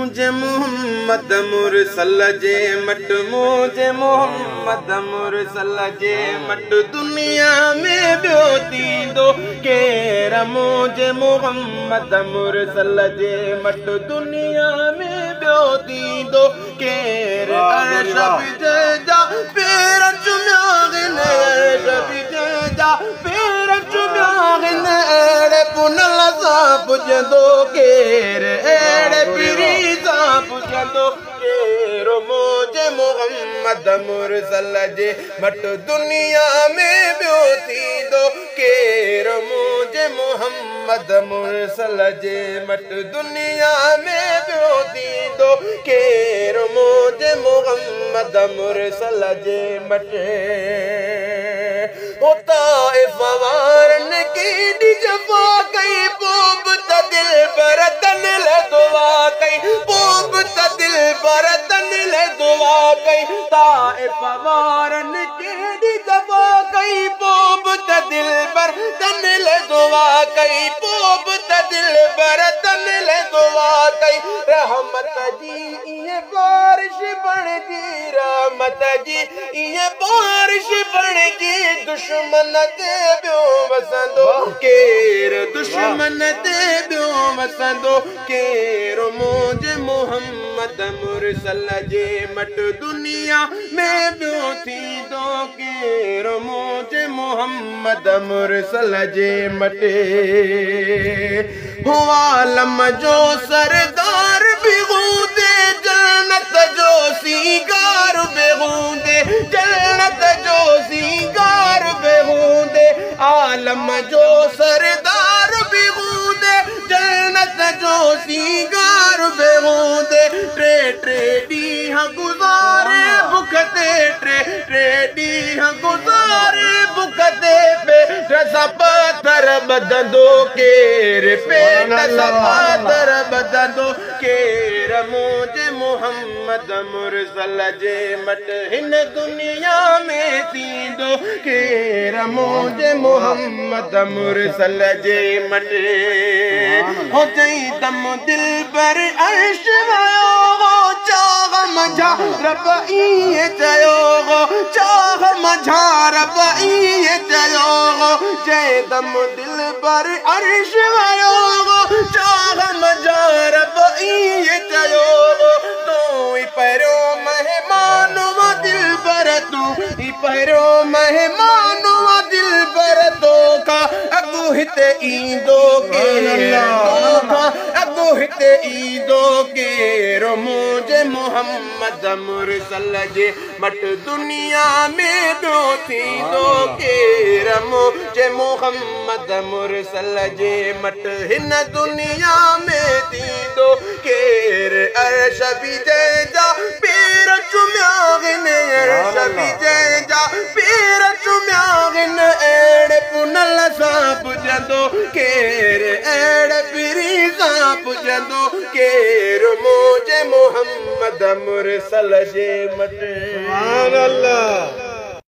मुंहिंजे मोहम्मद मुरसल जे मट, मुंहिंजे मोहम्मद मुरसल जे मट दुनिया में ॿियो थींदो केर, मुंहिंजे मोहम्मद मुरसल जे मट दुनिया में ॿियो थींदो केर। अर्श बि जंहिंजा पेर चुमिया आहिनि, अर्श बि जंहिंजा पेर चुमिया आहिनि, अहिड़े पुनल सां पुॼंदो केर, अहिड़े पीरी सां पुॼंदो केर। मुंहिंजे मोहम्मद मुरसल जे मट दुनिया में ॿियो थींदो केर, मुंहिंजे मोहम्मद मुरसल जे मट दुनिया में ॿियो थींदो केर, मुंहिंजे मोहम्मद मुरसल जे मट। हो ताइफ़ वारनि केॾी जफ़ा कई, पोइ बि त दिल पर तन लाइ दुआ कई, पोइ बि त दिल पर तन लाइ दुआ कई। ताइफ़ वारनि केॾी जफ़ा कई, पोइ बि त दिल पर तन लाइ दुआ कई, पोइ बि त दिल पर तन लाइ दुआ कई। रहमत जी ईअं बारिश बणिजी, रहमत जी ईअं बारिश बणिजी, दुश्मन ते ॿियो वसंदो केर, दुश्मन ते ॿियो वसंदो केर। मुंहिंजे मोहम्मद मुरसल जे मट दुनिया में ॿियो थींदो केर, मुंहिंजे मोहम्मद मुरसल जे मट। हो आलम जो सरदार बि हूंदे, जन्नत जो सिंगार बि हूंदे, जन्नत जो सिंगार बि हूंदे, आलम जो सरदार बि हूंदे, जन्नत जो सिंगार बि हूंदे। टे टे ॾींहं गुज़ारे बुख ते, टे टे ॾींहं गुज़ारे बुख ते, पेट सां पथर ॿधंदो केर, पेट सां पथर ॿधंदो केर। मुंहिंजे मोहम्मद मुरसल जे मट हिन दुनिया में थींदो केर, मुंहिंजे मोहम्मद मुरसल जे मट। हो चई दम दिल पर अर्श वियो हो, चाह मंझा रब ईअं चयो हो, चाह मंझा रब ईअं चयो हो, चई दम दिल पर अर्श वियो हो, चाह मंझा रब ईअं चयो हो। तूं ई पहिरियों महिमान वा दिल पर, तूं ई पहिरियों महिमान वा दिल पर, तोखां अॻु हिते ईंदो केर, तोखां अॻु हिते ईंदो केर। मुंहिंजे मोहम्मद मुरसल जे मट दुनिया में ॿियो थींदो केर, मुंहिंजे मोहम्मद मुरसल जे मट हिन दुनिया में थींदो केर। अर्श बि जंहिंजा पेर चुमिया आहिनि, अर्श बि जंहिंजा पेर चुमिया आहिनि, अहिड़े पुनल सां पुॼंदो केर, अहिड़े पीरी सां पुॼंदो केर। मुंहिंजे मोहम्मद मुरसल जे मट। सुभान अल्लाह।